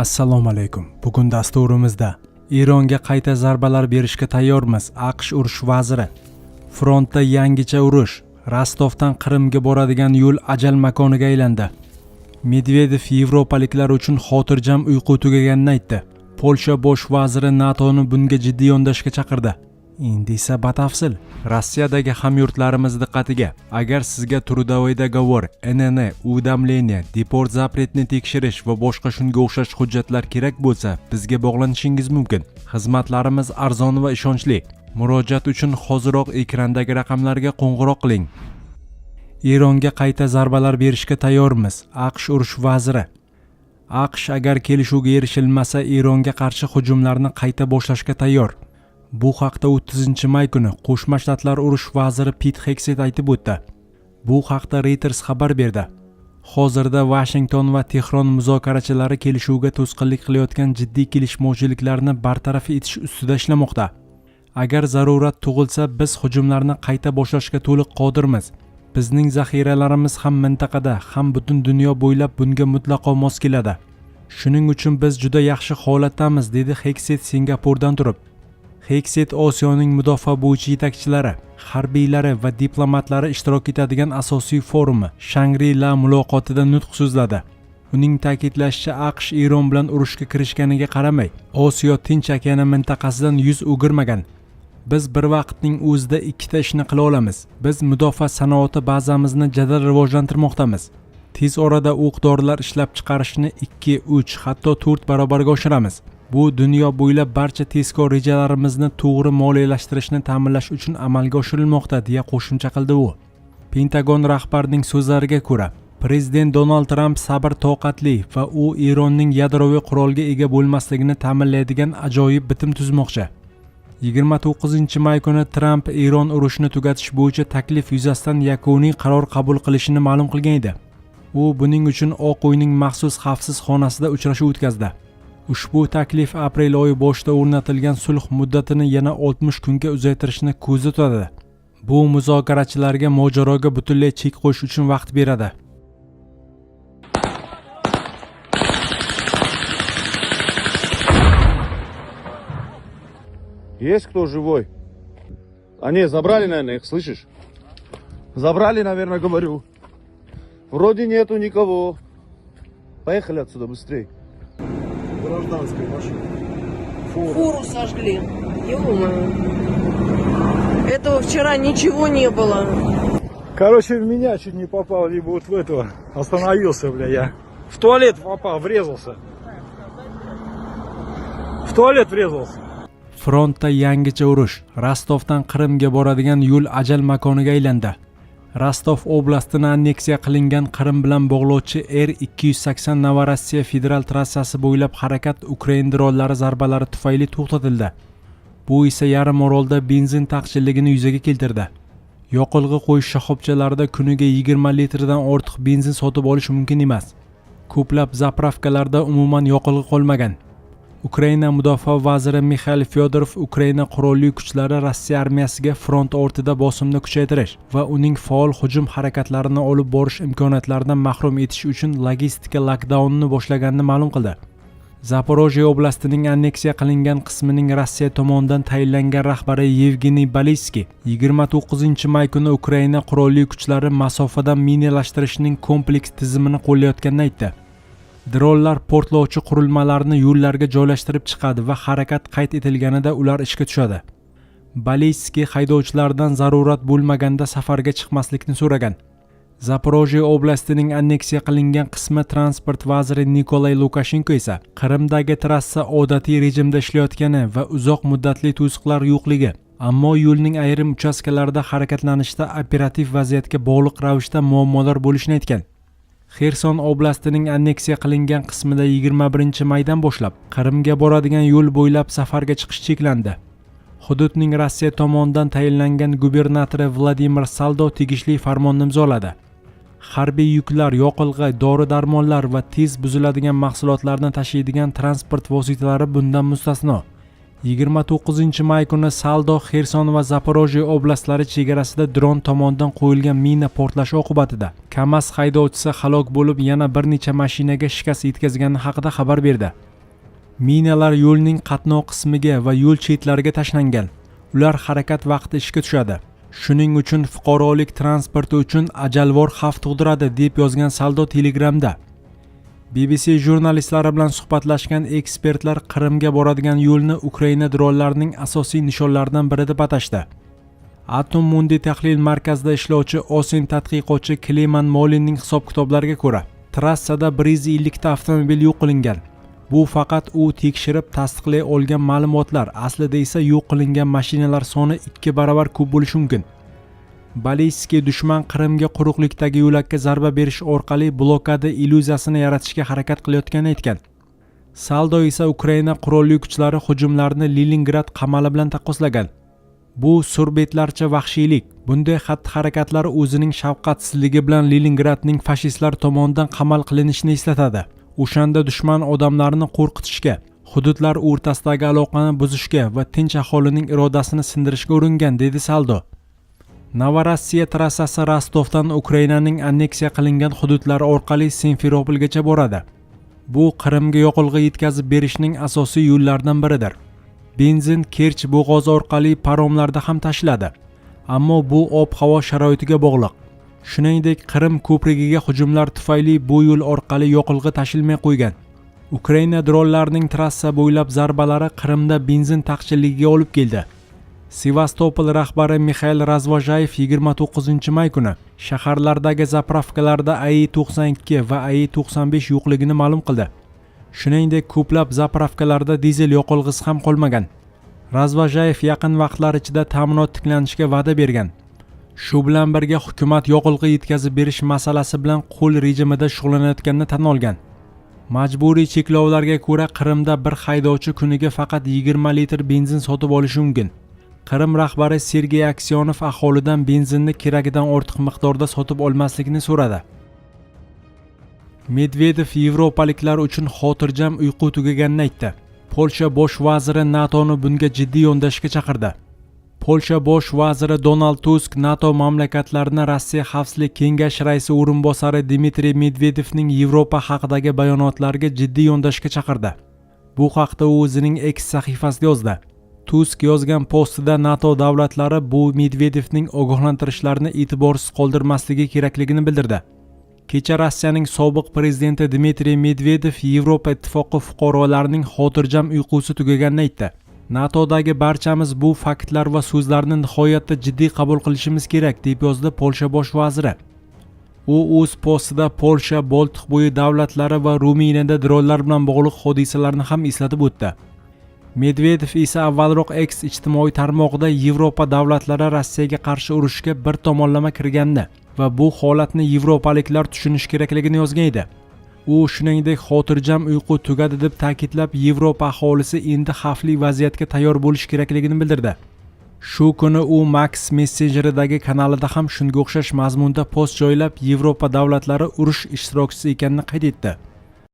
Assalomu alaykum. Bugun dasturimizda Eronga qayta zarbalar berishga tayyormiz. AQSh urush vaziri. Frontda yangicha urush. Rostovdan Qrimga boradigan yo'l ajal makoniga aylandi. Medvedev yevropaliklar uchun xotirjam uyqu tugaganini aytdi. Polsha bosh vaziri NATOni bunga jiddiy yondashishga chaqirdi. Endi esa batafsil. Rossiyadagi hamyurtlarimiz diqqatiga: agar sizga трудовой договор, ИНН, уведомление, депорт запрет ni tekshirish va boshqa shunga o'xshash hujjatlar kerak bo'lsa, bizga bog'lanishingiz mumkin. Xizmatlarimiz arzon va ishonchli. Murojaat uchun hoziroq ekrandagi raqamlarga qo'ng'iroq qiling. Eronga qayta zarbalar berishga tayyormiz. AQSh urush vaziri. AQSh agar kelishuvga erishilmasa, Eronga qarshi hujumlarni qayta boshlashga tayyor. Bu haqda 30 may kuni Qo'shma Shtatlar urush vaziri Pit Hegset aytib o'tdi. Bu haqda Reuters xabar berdi. Hozirda Vashington va Tehron muzokarachilari kelishuvga to'sqinlik qilayotgan jiddiy kelishmovchiliklarni bartaraf etish ustida ishlamoqda. Agar zarurat tug'ilsa, biz hujumlarni qayta boshlashga to'liq qodirmiz. Bizning zaxiralarimiz ham mintaqada, ham butun dunyo bo'ylab bunga mutlaqo mos keladi. Shuning uchun biz juda yaxshi holatdamiz, dedi Hegset Singapurdan turib. Hegset Osiyoning mudofaa bo'yicha yetakchilari, harbiylari va diplomatlari ishtirok etadigan asosiy forumi Shangri-La muloqotida nutq so'zladi. Uning ta'kidlashicha, AQSh Eron bilan urushga kirishganiga qaramay, Osiyo Tinch okeani mintaqasidan yuz o'girmagan. Biz bir vaqtning o'zida ikkita ishni qila olamiz. Biz mudofaa sanoati bazamizni jadal rivojlantirmoqdamiz. Tez orada o'q-dorilar ishlab chiqarishni 2, 3, hatto 4 barobarga oshiramiz. Bu dunyo bo'ylab barcha tezkor rejalarimizni to'g'ri moliyalashtirishni ta'minlash uchun amalga oshirilmoqda, deya qo'shimcha qildi u. Pentagon rahbarining so'zlariga ko'ra, prezident Donald Tramp sabr toqatli va u Eronning yadroviy qurolga ega bo'lmasligini ta'minlaydigan ajoyib bitim tuzmoqchi. 29 may kuni Tramp Eron urushini tugatish bo'yicha taklif yuzasidan yakuniy qaror qabul qilishini ma'lum qilgan edi. U buning uchun Oq uyning maxsus xavfsiz xonasida uchrashuv o'tkazdi. Ushbu taklif aprel oyi boshida o'rnatilgan sulh muddatini yana 60 kunga uzaytirishni ko'zda tutadi. Bu muzokarachilarga mojaroga butunlay chek qo'yish uchun vaqt beradi. Есть кто живой? А не, забрали, наверное, их, слышишь? Забрали, наверное, говорю. Вроде нету никого. Поехали отсюда быстрей. Гражданская машина. Фура. Фуру сожгли. Ё-моё. Этого вчера ничего не было. Короче, в меня чуть не попал, либо вот в этого. Остановился, бля, я. В туалет попал, врезался. В туалет врезался. Frontda yangicha urush. Rostovdan Qrimga boradigan yo'l ajal makoniga aylandi. Rostov oblastini anneksiya qilingan Qrim bilan bog'lovchi R280 Novorossiya federal trassasi bo'ylab harakat ukrain dronlari zarbalari tufayli to'xtatildi. Bu esa yarim orolda benzin taqchilligini yuzaga keltirdi. Yoqilg'i qo'yish shoxobchalarida kuniga 20 litrdan ortiq benzin sotib olish mumkin emas. Ko'plab заправка larda umuman yoqilg'i qolmagan. Ukraina mudofaa vaziri Mixail Fyodorov Ukraina qurolli kuchlari Rossiya armiyasiga front ortida bosimni kuchaytirish va uning faol hujum harakatlarini olib borish imkoniyatlaridan mahrum etish uchun logistika lokdaunini boshlaganini ma'lum qildi. Zaporojye oblastining anneksiya qilingan qismining Rossiya tomonidan tayinlangan rahbari Yevgeniy Balitskiy 29 may kuni Ukraina qurolli kuchlari masofadan minalashtirishning kompleks tizimini qo'llayotganini aytdi. Dronlar portlovchi qurilmalarni yo'llarga joylashtirib chiqadi va harakat qayd etilganida ular ishga tushadi. Balitskiy haydovchilardan zarurat bo'lmaganda safarga chiqmaslikni so'ragan. Zaporojye oblastining anneksiya qilingan qismi transport vaziri Nikolay Lukashenko esa Qrimdagi trassa odatiy rejimda ishlayotgani va uzoq muddatli to'siqlar yo'qligi, ammo yo'lning ayrim uchastkalarida harakatlanishda operativ vaziyatga bog'liq ravishda muammolar bo'lishini aytgan. Xerson oblastining anneksiya qilingan qismida 21 maydan boshlab Qrimga boradigan yo'l bo'ylab safarga chiqish cheklandi. Hududning Rossiya tomonidan tayinlangan gubernatori Vladimir Saldo tegishli farmonni imzoladi. Harbiy yuklar, yoqilg'i, dori-darmonlar va tez buziladigan mahsulotlarni tashiydigan transport vositalari bundan mustasno. 29 may kuni Saldo Xerson va Zaporojye oblastlari chegarasida dron tomonidan qo'yilgan mina portlashi oqibatida KAMAZ haydovchisi halok bo'lib, yana bir necha mashinaga shikast yetkazgani haqida xabar berdi. Minalar yo'lning qatnov qismiga va yo'l chetlariga tashlangan. Ular harakat vaqti ishga tushadi. Shuning uchun fuqarolik transporti uchun ajalvor xavf tug'diradi, deb yozgan Saldo Telegramda. BBC jurnalistlari bilan suhbatlashgan ekspertlar Qrimga boradigan yo'lni Ukraina dronlarining asosiy nishonlaridan biri deb atashdi. Atom Mundi tahlil markazida ishlovchi OSINT tadqiqotchi Kleman Molinning hisob-kitoblariga ko'ra, trassada 150 ta avtomobil yo'q qilingan. Bu faqat u tekshirib tasdiqlay olgan ma'lumotlar, aslida esa yo'q qilingan mashinalar soni 2 barobar ko'p bo'lishi mumkin. Baluyskiy dushman Qrimga quruqlikdagi yo'lakka zarba berish orqali blokada illyuziyasini yaratishga harakat qilayotganini aytgan. Saldo esa Ukraina qurolli kuchlari hujumlarini Leningrad qamali bilan taqqoslagan. Bu surbetlarcha vahshiylik. Bunday xatti-harakatlar o'zining shafqatsizligi bilan Leningradning fashistlar tomonidan qamal qilinishini eslatadi. O'shanda dushman odamlarni qo'rqitishga, hududlar o'rtasidagi aloqani buzishga va tinch aholining irodasini sindirishga uringan, dedi Saldo. Novorossiya trassasi Rostovdan Ukrainaning anneksiya qilingan hududlari orqali Simferopolgacha boradi. Bu Qrimga yoqilg'i yetkazib berishning asosiy yo'llaridan biridir. Benzin Kerch bo'g'ozi orqali paromlarda ham tashiladi. Ammo bu ob-havo sharoitiga bog'liq. Shuningdek, Qrim ko'prigiga hujumlar tufayli bu yo'l orqali yoqilg'i tashilmay qo'ygan. Ukraina dronlarining trassa bo'ylab zarbalari Qrimda benzin taqchilligiga olib keldi. Sevastopol rahbari Mixail Razvojayev 29-may kuni shaharlardagi заправка larda AE92 va AE95 yo'qligini ma'lum qildi. Shuningdek, ko'plab заправка larda dizel yoqilg'isi ham qolmagan. Razvojayev yaqin vaqtlar ichida ta'minot tiklanishiga va'da bergan. Shu bilan birga hukumat yoqilg'i yetkazib berish masalasi bilan qo'l rejimida shug'ullanayotganini tan olgan. Majburiy cheklovlarga ko'ra, Qrimda bir haydovchi kuniga faqat 20 litr benzin sotib olishi mumkin. Qrim rahbari Sergey Aksyonov aholidan benzinni keragidan ortiq miqdorda sotib olmaslikni so'radi. Medvedev yevropaliklar uchun xotirjam uyqu tugaganini aytdi. Polsha bosh vaziri NATOni bunga jiddiy yondashishga chaqirdi. Polsha bosh vaziri Donald Tusk NATO mamlakatlarini Rossiya Xavfsizlik kengashi raisi o'rinbosari Dmitriy Medvedevning Yevropa haqidagi bayonotlariga jiddiy yondashishga chaqirdi. Bu haqda u o'zining X sahifasida yozdi. Tusk yozgan postida NATO davlatlari bu Medvedevning ogohlantirishlarini e'tiborsiz qoldirmasligi kerakligini bildirdi. Kecha Rossiyaning sobiq prezidenti Dmitriy Medvedev Yevropa Ittifoqi fuqarolarining xotirjam uyqusi tugaganini aytdi. NATOdagi barchamiz bu faktlar va so'zlarni nihoyatda jiddiy qabul qilishimiz kerak, deb yozdi Polsha bosh vaziri. U o'z postida Polsha, Boltiqbo'yi davlatlari va Ruminiyada dronlar bilan bog'liq hodisalarni ham eslatib o'tdi. Medvedev esa avvalroq X ijtimoiy tarmog'ida Yevropa davlatlari Rossiyaga qarshi urushga bir tomonlama kirganini va bu holatni yevropaliklar tushunishi kerakligini yozgan edi. U shuningdek xotirjam uyqu tugadi deb ta'kidlab, Yevropa aholisi endi xavfli vaziyatga tayyor bo'lishi kerakligini bildirdi. Shu kuni u Max messenjeridagi kanalida ham shunga o'xshash mazmunda post joylab, Yevropa davlatlari urush ishtirokchisi ekanini qayd etdi.